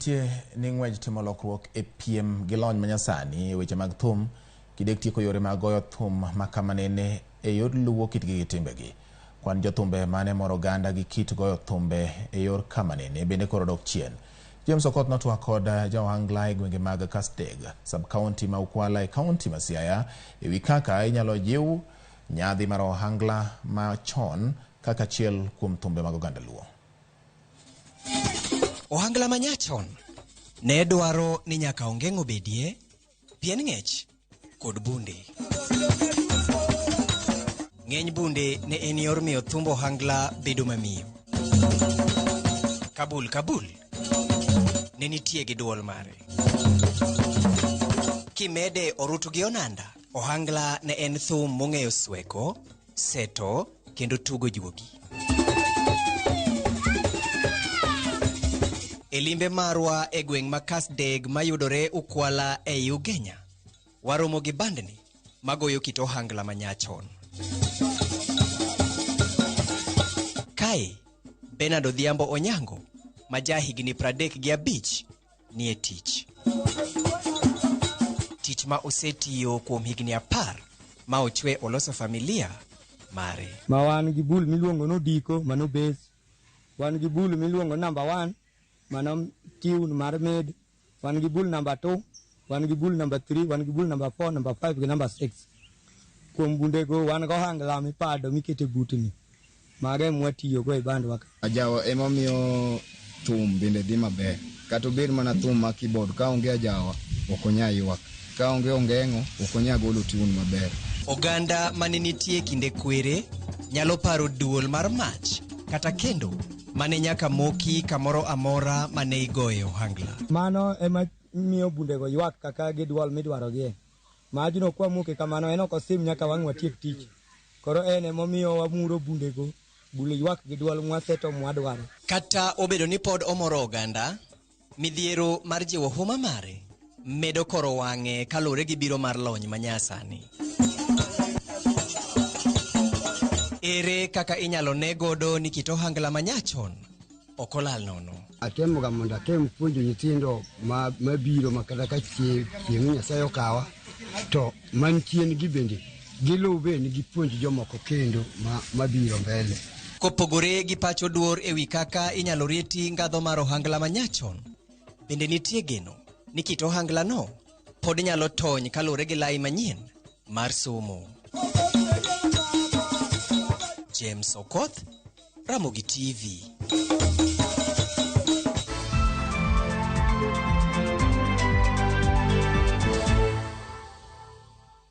nitie ni ng'wej timo lokruok e piem gi lony manyasani e weche mag thum kidek tieko yore mag goyo thum ma kamanene e yor luwo kitgi gi timbegi. Kwan jothumbe mane moro oganda gi kit goyo thumbe e yor kamanene bende koro dok chien. James Okoth notwak kod jaohangla e gwenge mag Kasdeg, sub-county ma Ukwala e county ma Siaya e wi kaka inyalo jiw nyadhi mar ohangla machon kaka achiel kuom thumbe mag oganda Luo. Ohangla manyachon ne dwaro ni nyaka ongeng'o bedie, pien ng'ech kod bunde. Ng'eny bunde ne en yor miyo thumb ohangla bedo mamiyo. Kabul kabul ne nitie gi duol mare. Kimede orutu gi onanda, ohangla ne en thum mong'eyo sweko, seto kendo tugo juogi. E limbe marwa e gweng' ma Kasdeg mayudore Ukwala ei Ugenya, waromo gi bandni magoyo kit ohangla manyachon. Kae, Bernard Odhiambo Onyango, ma ja higni 35 nie tich. Tich ma osetiyo kuom higni 10 ma ochwe oloso familia mare. Ma wan gi bul miluongo ni Odiko, mano bass. Wan gi bul miluongo ni number 1, mano tune mar mid. Wan gi bul number 2, wan gi bul number 3, wan gi bul number 4, number 5 gi number 6. Kuom bundego wan go ohangla mipado mikete butni. Mago ema watiyogo e bandwa ka. Ajawa ema miyo thum bende dhi maber. Kata obed mana thum ma keyboard, ka onge ajawa ok onya ywak. Ka onge ongeng'o ok onya golo tune maber. Oganda mane nitie kinde kwere nyalo paro duol mar mach kata kendo mane nyaka moki kamoro amora mane igoye ohangla. Mano ema miyo bundego ywak kaka gi duol midwarogie. Majno kwamoke kamano en ok osim nyaka wang' watiek tich. Koro en emomiyo wamuro bundego, bul ywak gi duol mwaseto mwadwaro. Kata obedo ni pod omoro oganda, midhiero mar jiwo huma mare medo koro wang'e kaluwore gi biro mar lony manyasani. Ere kaka inyalo ne godo ni kit ohangla manyachon ok olal nono? Atemoga mondo atem puonjo nyithindo mabiro ma kata ka chieng' Nyasaye okawa, to man chien gi bende giluw be ni gipuonj jomoko kendo mabiro mbele. Kopogore gi pacho duor e wi kaka inyalo reti ngadho mar ohangla manyachon, bende nitie geno ni kit ohangla no pod nyalo tony kaluwore gi lai manyien mar somo. James Okoth, Ramogi TV.